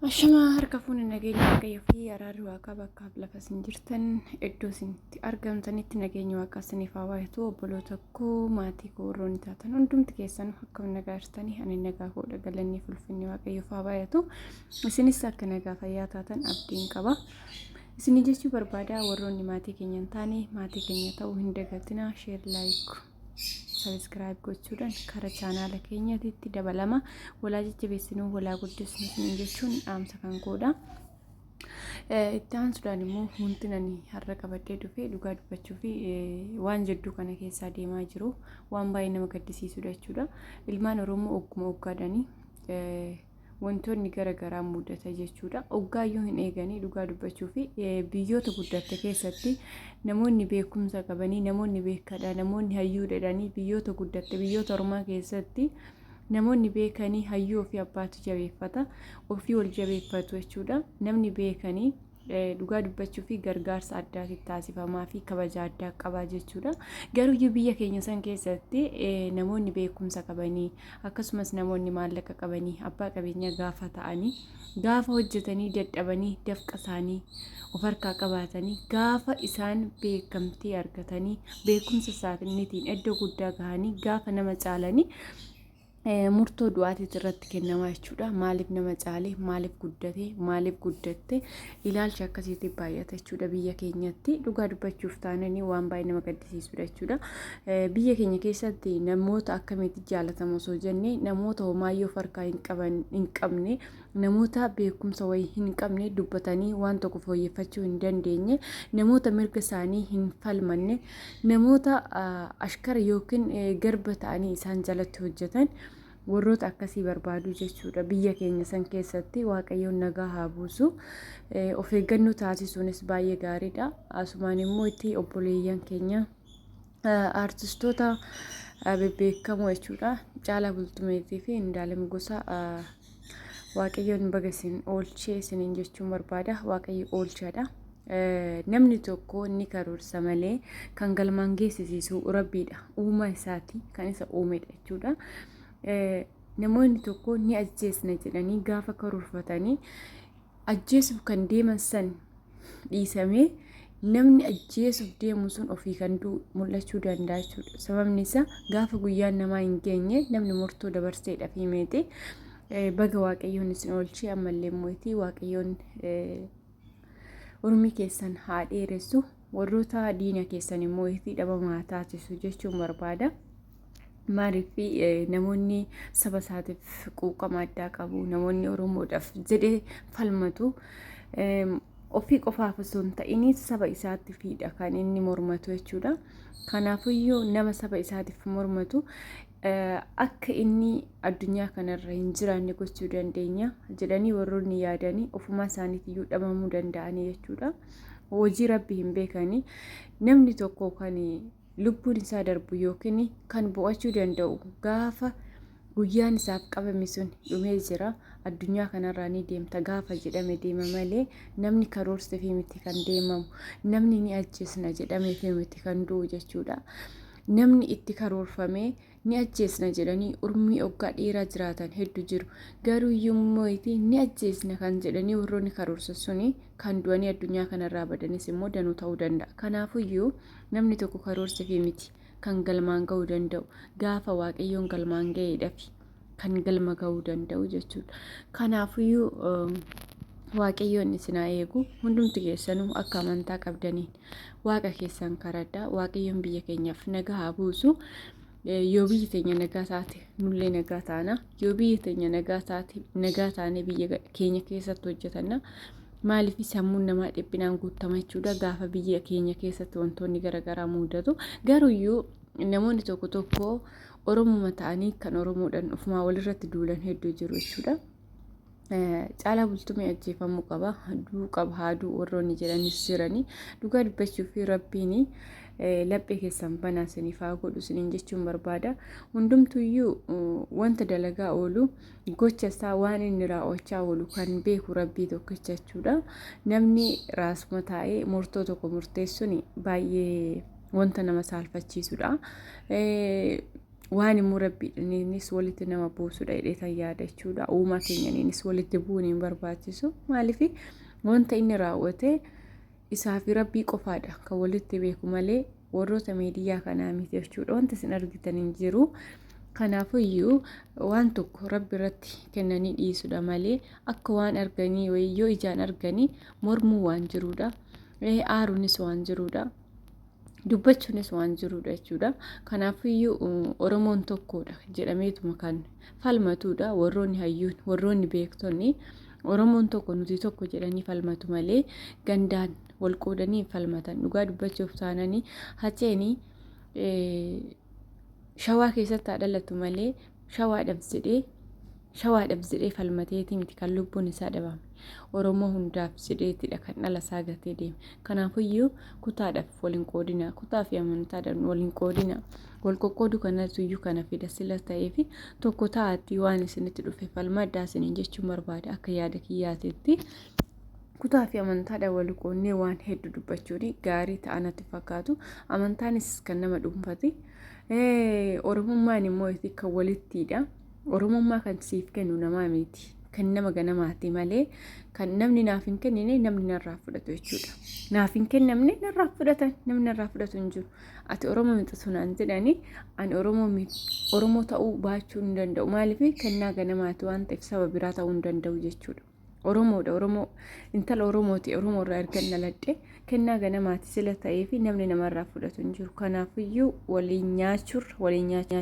Ashamaa harka fuune nageenya Waaqayyoo fi araarri waaqaa bakkaaf lafa isin jirtan iddoo isinitti argamtanitti nageenya waaqaa isiniif haa baay'atu obboloota koo maatii koo warroonni taatan hundumti keessan akkam nagaa jirtanii ani nagaa koodha galanni fi ulfinni Waaqayyoof haa baay'atu isinis akka nagaa fayyaa taatan abdiin qaba. Isinii jechuu barbaada warroonni maatii keenya hin taane maatii keenya ta'uu hin dagatinaa sheer laayik sabiskiraayib gochuudhaan kara chaanaala keenyatitti dabalama walaa jajjabeessinuu walaa guddisnu isiniin jechuun dhaamsa kan koodha. Itti aansuudhaan immoo wanti ani har'a qabadhee dhufe dhugaa dubbachuu fi waan jidduu kana keessaa deemaa jiru waan baay'ee nama gaddisiisudha jechuudha. Ilmaan Oromoo ogguma oggaadhanii wantoonni gara garaa mudata jechuudha. Oggaayyuu hin eeganii dhugaa dubbachuu fi biyyoota guddatte keessatti namoonni beekumsa qabanii namoonni beekadha namoonni hayyuu jedhanii biyyoota guddatte biyyoota ormaa keessatti namoonni beekanii hayyuu ofii abbaatu jabeeffata ofii ol jabeeffatu jechuudha. Namni beekanii dhugaa dubbachuu fi gargaarsa addaatiif taasifamaa fi kabaja addaa qabaa jechuudha. Garuuyyuu biyya keenya san keessatti namoonni beekumsa qabanii akkasumas namoonni maallaqa qabanii abbaa qabeenyaa gaafa ta'anii gaafa hojjetanii dadhabanii dafqa isaanii of harkaa qabaatanii gaafa isaan beekamtii argatanii beekumsa isaaniitiin iddoo guddaa gahanii gaafa nama caalanii murtoo du'aatiitu irratti kennamaa jechuudha. Maaliif nama caale, maaliif guddate, maaliif guddatte ilaalcha akkasiitti baay'ata jechuudha biyya keenyatti. Dhugaa dubbachuuf taananii waan baay'ee nama gaddisiisudha jechuudha. Biyya keenya keessatti namoota akkamitti jaalatamu osoo jenne namoota homaayyoo farkaa hin qaban hin qabne namoota beekumsa wayii hin qabne dubbatanii waan tokko fooyyeffachuu hin dandeenye namoota mirga isaanii hin falmanne namoota ashkara yookiin garba ta'anii isaan jalatti hojjetan warroota akkasii barbaadu jechuudha biyya keenya san keessatti waaqayyoon nagaa haa buusu of eeggannoo taasisuunis baay'ee gaariidha asumaan immoo itti obboleeyyan keenya aartistoota bebbeekamoo jechuudha Caalaa Bultumeetii fi Indaalem Gosaa Waaqayyoon baga isin oolchee isiniin jechuun barbaada. Waaqayyo oolchaadha. Namni tokko ni karoorsa malee kan galmaan geessisiisu Rabbiidha. Uumaa isaati kan isa uumedha jechuudha. Namoonni tokko ni ajjeesna jedhanii gaafa karoorfatanii ajjeesuuf kan deeman san dhiisamee namni ajjeesuuf deemu sun ofii kan du'u mul'achuu danda'a jechuudha. Sababni isaa gaafa guyyaan namaa hin geenye namni murtoo dabarseedha fi meete baga waaqayyoon isin oolchee ammallee mootii waaqayyoon urmii keessan haa dheeressu warroota diina keessan immoo itti dhabamaa taasisu jechuun barbaada. Maaliif namoonni saba isaatiif quuqama addaa qabu, namoonni Oromoodhaaf jedhee falmatu ofii qofaaf osoo hin ta'in saba isaatiifidha kan inni mormatu jechuudha. Kanaafiyyuu nama saba isaatiif mormatu akka inni addunyaa kanarra hin jiraanne gochuu dandeenya jedhanii warroonni yaadanii ofumaa isaaniitiyyuu dhabamuu danda'anii jechuudha. Hojii rabbi hin beekanii namni tokko kan lubbuun isaa darbu yookiin kan bo'achuu danda'u gaafa guyyaan isaaf qabame sun dhumee jira addunyaa kanarraa ni deemta gaafa jedhame deema malee namni karoorseefii miti kan deemamu namni ni ajjeesna jedhameefii miti kan du'u jechuudha. Namni itti karoorfamee ni ajjeesna jedhanii urmii oggaa dheeraa jiraatan heddu jiru. Garuu iyyuu ni ajjeesna kan jedhanii warroonni karoorsan suni kan du'anii addunyaa kanarraa badanis immoo danuu ta'uu danda'a. Kanaafuyyuu namni tokko karoorseefii miti kan galmaan ga'uu danda'u gaafa waaqayyoon galmaan ga'eedhafi kan galma ga'uu danda'u jechuudha. Kanaafuyyuu waaqayyoon isin haa eegu hundumti keessanuu akka amantaa qabdaniin waaqa keessan karadhaa waaqayyoon biyya keenyaaf nagaa haa buusu. Yoo biyyi teenya nagaa taate nullee nagaa taana. Yoo biyyi teenya nagaa taate nagaa taanee biyya keenya keessatti hojjetanna. Maaliif sammuun namaa dhiphinaan guutama jechuudha gaafa biyya keenya keessatti wantoonni garaagaraa mudatu. Garuuyyuu namoonni tokko tokko Oromuma ta'anii kan Oromoodhaan ofumaa walirratti duulan hedduu jiru jechuudha. Caalaa Bultumee ajjeefamuu qaba, du'uu qaba, haa du'u warroonni jedhanis jiranii. Dhugaa dubbachuu fi rabbiin laphee keessan banaa isiniif haa godhu isiniin jechuun barbaada. Hundumtuyyuu wanta dalagaa oolu gocha isaa waan inni raawwachaa oolu kan beeku rabbii tokkicha jechuudha. Namni raasuma taa'ee murtoo tokko murteessuun baay'ee wanta nama saalfachiisudha. Waan immoo rabbiidhaniinis walitti nama buusudha jedheetan yaada jechuudha. Uumaa keenyaniinis walitti bu'uun hin barbaachisu. Maaliif wanta inni raawwate isaa fi rabbii qofaadha kan walitti beeku malee warroota miidiyaa kanaa miti jechuudha. Wanta isin argitan hin jiru. Kanaafuyyuu waan tokko rabbi irratti kennanii dhiisudha malee akka waan arganii wayii yoo ijaan arganii mormuu waan jirudha. Aaruunis waan jirudha. Dubbachuunis waan jirudha jechuudha. Kanaafiyyuu Oromoon tokkodha jedhameetuma kan falmatuudha. Warroonni hayyuun, warroonni beektonni Oromoon tokko nuti tokko jedhanii falmatu malee gandaan wal qoodanii hin falmatan. Dhugaa dubbachuuf taananii Haceen Shawaa keessatti haa dhalatu malee shawaadhaaf jedhee shawaadhaaf jedhee falmateeti miti kan lubbuun isaa dhabame. Oromoo hundaaf jedheetidha kan dhala isaa gatee deeme. Kanaafuyyuu kutaadhaaf wal hin qoodina. Kutaa fi amantaadhaan wal hin qoodina. Wal qoqqooduu kanatuyyuu kana fida sila ta'eef tokko ta'aatii waan isinitti dhufe falmadhaa isiniin jechuun barbaada akka yaada kiyyaatitti. Kutaa fi amantaadhaan wal qoodnee waan hedduu dubbachuun gaarii ta'a natti fakkaatu. Amantaanis kan nama dhuunfati. Oromummaan immoo kan walittiidha. Oromummaa kan siif kennu namaa miti. Kan nama ganamaati malee kan namni naaf hin kennine namni narraa fudhatu jechuudha. Naaf hin kennamne narraa fudhatan namni narraa fudhatu hin jiru. Ati Oromoo miti sunaan jedhani ani Oromoo miti Oromoo ta'uu baachuu hin danda'u. Maaliif kennaa ganamaati waan ta'eef saba biraa ta'uu hin danda'u jechuudha. Oromoodha Oromoo intala Oromooti Oromoo irraa ergan dhaladhe kennaa ganamaati sila ta'eef namni namarraa fudhatu hin jiru. Kanaafiyyuu waliin nyaachuurra waliin nyaachuu.